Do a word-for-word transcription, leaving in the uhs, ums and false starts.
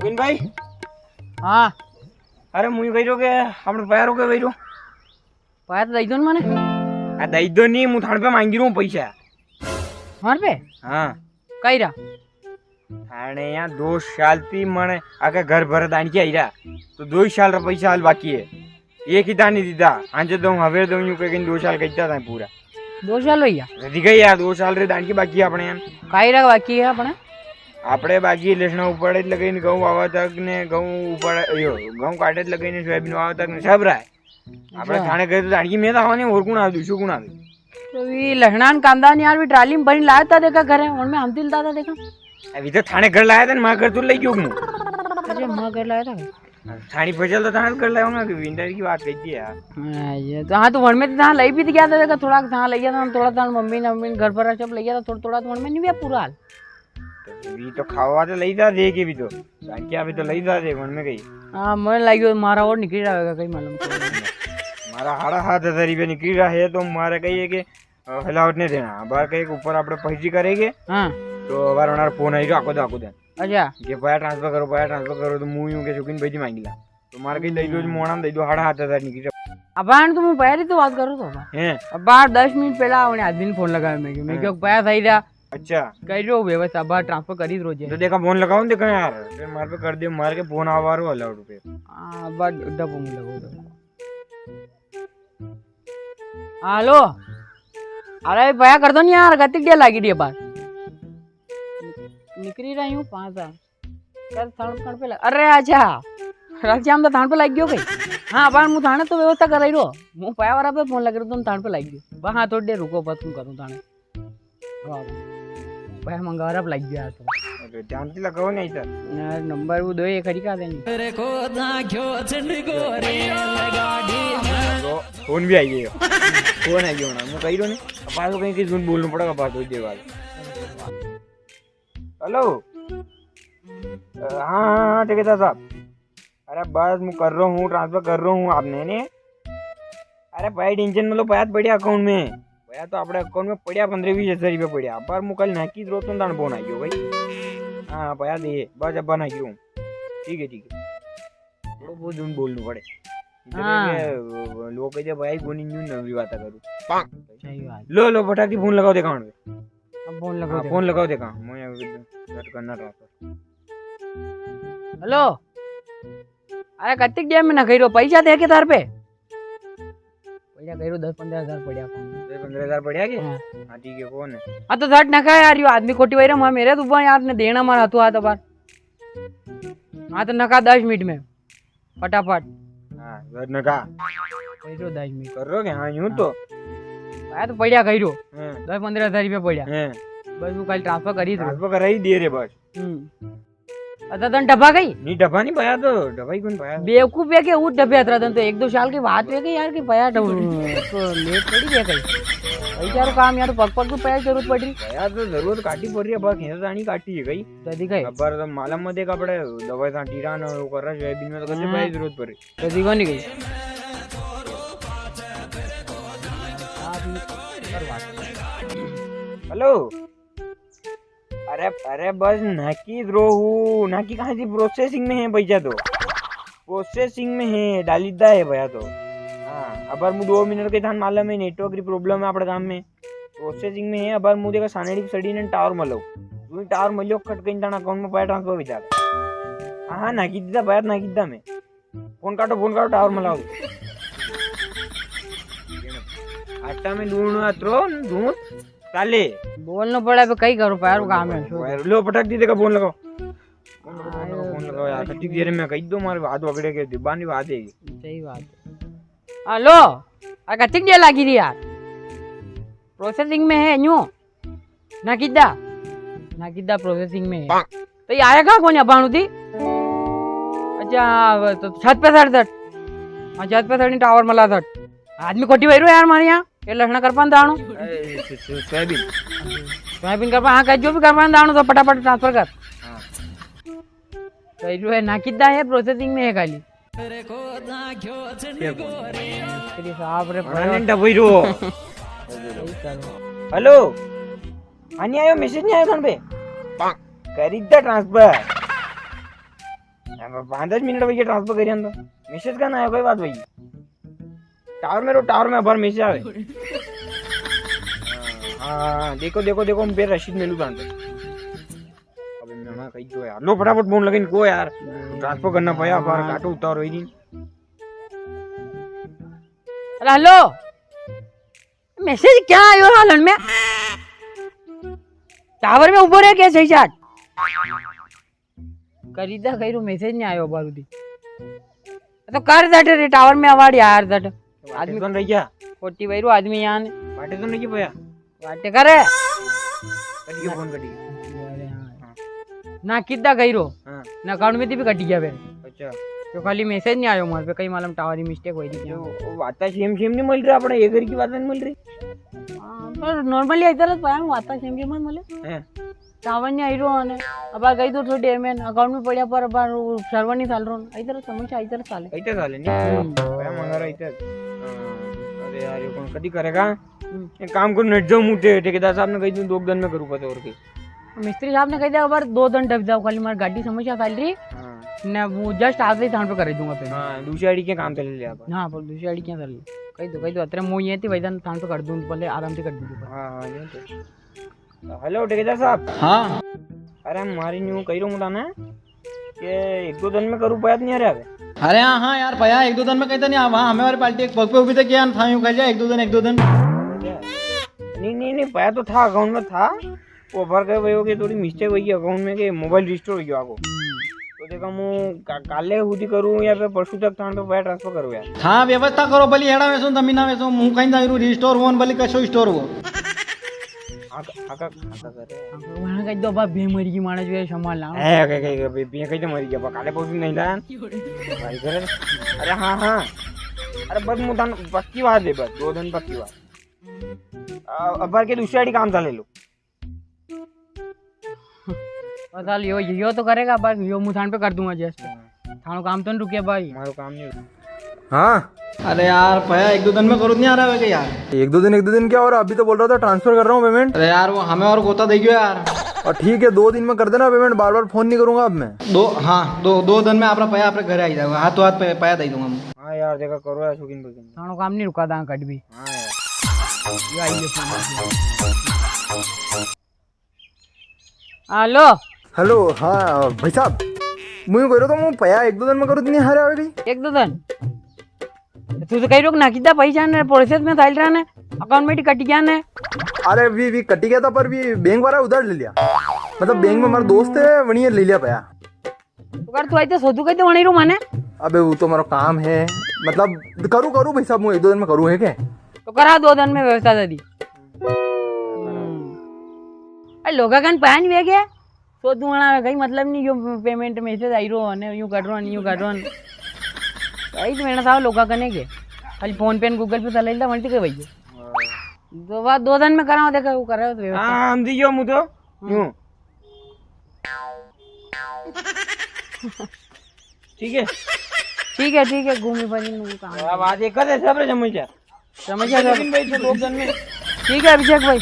विन भाई। हाँ। अरे, मूं कई रो के आपणे पया रो के भाई रो। पया तो दई दो न मने। आ, दई दो नी, मूं थाणे पे मांगी रो पैसा। थाणे पे? हाँ। कई रा? थाणे यां दो साल ती मने आके घर भर दाणकी आई रा। तो दो ही साल रा पैसा हाल बाकी है। एक ही दाणी दीदा। हांजे दो, हवेर दो, यूं कई के दो साल कई दा था पूरा। दो साल होई गया? जदी गई यार, दो साल रे दाणकी बाकी है आपणे यां। काई रा बाकी है आपणे? आपणे बाकी लसण उपाड़े लगे ने, गहूं वावा तक ने, गहूं उपाड़े, यो, गहूं काटे लगे ने, सोयाबीन वावा तक ने, सब रा है। आपणे अच्छा। थाणे गए तो दाणकी में तो आवा नी, और कुण आवे, दूसरो कुण आवे? तो वी लसणा न कांदा नी यार, वी ट्राली में भरी लाया था देखा घरे, उनमें हम दिल दादा देखा। अभी तो थाणे घर लाया था ना, मारे घर तो ले गयो मूं। अच्छा, मारे घर लाया था। थाणी फसल तो थाणे घर लाया होगा, कि विंडर की बात कही थी यार। हाँ, ये तो, हाँ, तो वन में तो थाणे लई भी तो गया था देखा, थोड़ा थाणे लई गया था, थोड़ा थाणे मम्मी ने, मम्मी ने घर पर सब लई गया था, थोड़ा, थोड़ा तो वन में नी भी पूरा हाल। तो वी तो खावा तो लई जा दे के भी तो। दाणकी भी तो लई जा दे मन में कई। हाँ, मन लागियो मारा और निकली रहा होगा कई मालूम। मारा हाड़ा हात हजार रुपया निकली रहा है तो मारा कई है के, अ, हिलावट नी देना। बार कई के ऊपर आपणे पैसी करेंगे। हाँ। तो बार उनार फोन आएगा आको दे, आको दे। अच्छा। के पया ट्रांसफर करो, पया ट्रांसफर करो तो मूं यूं के सुकिन भाई जी मांगी ला। तो मारे कई दई दो, मोहना दई दो, हाड़ा हात हजार निकली रहा। अबार तो मूं पया री तो बात करूं तो। हैं? अबार दस मिनट पहला उन्हें आदमी ने फोन लगाया मैं, मैं हाँ। क्यों पया सही रहा? अच्छा। कई रो व्यवस्था, अबार ट्रांसफर करी रो जे। तो देखा फोन लगाओ, देखा यार, फिर मारे पे कर दे, मारे के फोन आवा रो अलाउड पे। हाँ, अबार डब्बो में लगाओ तो। हेलो। अरे पया कर दो नी यार, कतिक देर लागी री अबार। निकली रही हूँ पाँच हजार। कल थाण, थाण पे लग-, अरे अच्छा, रात शाम तो थाण पे लाग गयो कई। हाँ, पर मूं थाणे तो व्यवस्था कराई रो। मूं पया वारा पे फोन लग रो, तुम थाण पे लाग गयो। बस हाँ, थोड़ी देर रुको, बस मूं करूँ थाणे। वाह, वाह। पया मंगावा रा पे लाग गया तो। अरे, ध्यान से लगाओ नहीं तो। यार, नंबर वो दो, एक हरी का देंगे। तो फोन भी आई गयो। फोन आई गयो ना, मूं कही रो नी। अब तो कई की झूठ बोलना पड़ेगा, बात हो जाए बाद। हेलो। अ, हाँ, हाँ, हाँ, ठेकेदार साहब। अरे बस, मूं कर रो हूँ, ट्रांसफर कर रो हूँ आपने ने। अरे भाई, टेंशन मत लो, पया तो पड़्या अकाउंट में। पया तो आपणे अकाउंट में पड़्या, पन्द्रह बीस हजार रुपया पड़्या। पर मूं कल नाकी रो तो थाणे फोन आई गयो भाई। हाँ, पया दे, बस अब नाकी रो। ठीक है, ठीक है। थोड़ो बहुत झूठ बोलना पड़े। इधर हाँ। के, वो, वो, लोग कह दे, "भाई, कोनी न्यू नवी बात करूँ।" सही बात। लो, लो, फटाक दी फोन लगाओ, देखा उन पे। अब फोन लगाओ, हाँ, देखा। फोन लगाओ, देखा। मैं अभी कट करना ट्रांसफर। हेलो। अरे, कतिक देर में ना कही रो, पैसा दे के थार पे? पड़्या कही रो, दस पन्द्रह हजार पड़्या फोन में। दस पन्द्रह हजार पड़्या के? हाँ। हाँ, ठीक है, कौन है? हाँ, तो झट नका यार, यो आदमी खोटी वई रे, मां मेरे तो यार ने देना मारा हाथों हाथ अबार। हाँ, तो नका दस मिनट में, फटाफट। हाँ, झट नका। कही रो दस मिनट। कर रो के? हाँ, यूं हाँ। तो। हाँ, तो पड़्या कही रो। हाँ। दस पन्द्रह हजार रुपया पड़्या। हाँ। बस वो कल ट्रांसफर करी दो। ट्रांसफर कराई दे रे बस। हम्म। अतरा दन डबा गई? नी डबा नी पाया तो, डबा ही कौन पाया? बेवकूफ है के वो डबे अतरा दन तो एक दो साल की बात है के यार के पाया तो, तो लेट पड़ी है कई। भाई यार काम यार पग पग को पाया जरूरत पड़ री। पाया तो जरूरत काटी पड़ री है, पर खेत जानी काटी है कई। तो दिखाई। अब पर तो मालूम मत है कपड़े दवाई सांटी रहा ना, वो कर रहा सोयाबीन में तो कैसे हाँ। पाया जरूरत पड़ री। तो दिखो नी गई। हेलो। अरे, अरे, बस नाकी रो हूँ, नाकी कहाँ थी, प्रोसेसिंग में है भैया तो। प्रोसेसिंग में है, डालीदा है भैया तो। हाँ, अबार मु दो मिनट के थान मालूम है, नेटवर्क री प्रॉब्लम है आपणे गाम में। प्रोसेसिंग में है, अबार मु देखा सानेड़ी सड़ी ने टावर मलो। तू टावर मलियो, खट कहीं थाना अकाउंट में पैसा ट्रांसफर हो जाएगा। हाँ, हाँ, नाकी दीदा भैया, नाकी दीदा मैं। फोन काटो, फोन काटो, टावर मलाओ। आटा में लूण अतरो, लूण चाले। बोलनो पड़े, अब कई करो, पैर काम है, छोड़। लो, पटक दी, देखा, फोन लगाओ। फोन लगाओ, फोन लगाओ, फोन लगाओ यार, कटी देर में कही दो, मारे बात वगड़े के, जुबान री बात है। सही बात है। हेलो, आ कतिक देर लागी री यार? प्रोसेसिंग में है, न्यू। ना किदा? ना किदा प्रोसेसिंग में है। तो ये आया कहाँ कोनी अबाणु थी? अच्छा, हाँ, वो तो छत पे सड़ सड़। हाँ, छत पे सड़ी टावर मला सड़। आदमी खोटी वई रो यार मारे यहाँ। ये लसण करपा ने दाणो। ए, सो-, सो-, सोयाबीन। सोयाबीन करपा, हाँ, कह जो भी करपा ने दाणो तो फटाफट ट्रांसफर कर। हाँ। कह जो है ना किदा है, प्रोसेसिंग में है खाली। तेरी साहब रे अरे भाई। डबई रो। हेलो। हाँ, नी आयो, मैसेज नी आयो थान पे। करी दे ट्रांसफर। अब पाँच दस मिनट भैया ट्रांसफर करिया तो मैसेज का ना आयो, कोई बात भाई। टावर में रो, टावर में अबार मैसेज आवे। हाँ, हाँ, देखो, देखो, देखो, हम फिर रशीद मेलू बांधे। अबे मैं ना कही दो यार, लो फटाफट फोन लगे इनको यार, ट्रांसफर करना पया, अबार काटो उतार होई नहीं। अरे हेलो, मैसेज क्या आयो हालन में? टावर में उबो रे के सही साट। करी दा कई रो मैसेज नी आयो बारूदी। तो कर दट रे टावर में अवार्ड यार दट। वाटे आदमी कौन रह गया? कोटी भाई रो आदमी यान। वाटे तो नहीं पया। वाटे करे। कट गया फोन, कट गया। अरे हाँ। हाँ। ना किद्दा कई रो। हाँ। ना अकाउंट में थी भी कट गया बे। अच्छा। तो खाली मैसेज नी आयो मार पे, कई मालूम टावर री मिस्टेक होई थी क्या? तो वो वाता सेम सेम नी मिल रहा, अपने एक घर की वाता नी मिल रही। हाँ, पर नॉर्मली इधर तो पया वाता सेम सेम मिले। हैं। टावर नी आई रो ने। अब आ गई तो थोड़ी देर में अकाउंट में पड़िया पर अब सर्वर नी चाल रो। इधर समस्या इधर चाले। इधर चाले नी। हम्म। पया मंगा रहा इधर। हाँ, अरे यार, ये कौन कदी करेगा? हम्म। एक काम करूँ, नेट जाऊँ मुझे, ठेकेदार साहब ने कही दूँ, दो दिन में करूँ पता और के। मिस्त्री साहब ने कही दिया, "अबार दो दिन डब जाओ, खाली मारी गाड़ी समस्या चाल री। हाँ। ने वो जस्ट आज ही थान पे कर दूंगा पेमेंट।" हाँ, दूसरी आईडी के काम चले ले आप। हाँ, पर दूसरी आईडी क्या कर ले? कही दो, कही दो, अतरे मूं ये थी भाई जान थान पे कर दूँ, भले आराम से कर दूँ। हाँ, हाँ, ये तो। हेलो, ठेकेदार साहब। हाँ। अरे, मारी न्यू कही रहूँ था ना, के एक दो दिन में करूँ, पया तो नी आ रहा है। अरे हाँ, हाँ यार, पया एक दो दिन में कही तो नी आ, वहाँ हमें वाली पार्टी एक पग पे उभी तो क्या था, यूं कह लिया, एक दो दिन, एक दो दिन। नी, नी, नी, पया तो था, अकाउंट में था। वो अबार के भाई, के थोड़ी मिस्टेक हुई अकाउंट में, के मोबाइल रिस्टोर हुई आगो। तो देखा, मूं का-, काले हुदी करूँ या फिर परसों तक थान पे पया ट्रांसफर करूँ यार। हाँ, व्यवस्था करो, भली हेड़ा वेसो, जमीना वेसो, मूं कहीं जाई रू, रिस्टोर हो, भली कशो स्टोर हो। हाँ, का-, हाँ, का-, हाँ, का करे? हाँ, का-, वहाँ का दो बाप बे मरी की माना जो है, संभाल लाओ। ए, के, के, के, बे, बे कहीं तो मरी गया, बा, काले पहुँच नहीं था। भाई करे। अरे हाँ, हाँ। अरे बस मूं थान पक्की बात है, बस दो दिन पक्की बात। आ, अबार के दूसरी आईडी काम था ले लो। बस हाल यो, यो तो करेगा, बस यो मूं थान पे कर दूंगा जस्ट। थानो काम तो नहीं रुके भाई। मारो काम नहीं रुके। हाँ। अरे यार, पया एक दो दिन में करो, नहीं आ रहा है क्या यार? एक दो दिन, एक दो दिन क्या हो रहा? अभी तो बोल रहा था ट्रांसफर कर रहा हूँ पेमेंट। अरे यार, वो हमें और गोता दे गयो यार। और ठीक है, दो दिन में कर देना पेमेंट, बार बार फोन नहीं करूंगा अब मैं। दो, हाँ, दो, दो दिन में आपरा पया आपरे घरे आई जाएगा, हाथों हाथ पे-, पया दे दूंगा मैं। हाँ यार, देखा करो यार, शौकीन भाई। थानो काम नहीं रुका था कट भी। हाँ यार। ये आई है फोन। हेलो। हेलो, हाँ, भाई साहब, मूं यूं कह रहा था, मूं पया एक दो दिन में करूँ, इतनी हारे आवे गई। एक दो दिन? तू तो कही रो ना, कितना पैसा ने प्रोसेस में था, ने अकाउंट में कट गया ने। अरे, वी, वी कट गया था, पर वी बैंक वाला उधार ले लिया। मतलब, बैंक में हमारा दोस्त है, वणी ले लिया पया। तो कर तू आइते सोदू कइते वणी रू माने? अबे वो तो मारो काम है, मतलब करू करू भाई साहब, मूं एक दो दिन में करू है के? तो करा दो दिन में व्यवस्था जदी। हम्म। अरे लोगा कन पान वे के? सोदू वणा कई मतलब नी, यो पेमेंट मैसेज आई रो ने, यूं कर रो ने, यूं कर रो ने। कई तो मेरा साहब लोगा कने के? खाली फोन पे ने गूगल पे चला लेता, वणती के भैया। दो बार दो दिन में कराओ, देखो वो कर रहे हो तो व्यवस्था। हाँ, हम दियो मूं तो। हम्म। यूं। ठीक है। ठीक है, ठीक है, घूमी फिरी नु काम। अब आज एक करे सब रे समस्या। समस्या सब। लेकिन भाई, तो दो दिन में। ठीक है अभिषेक भाई।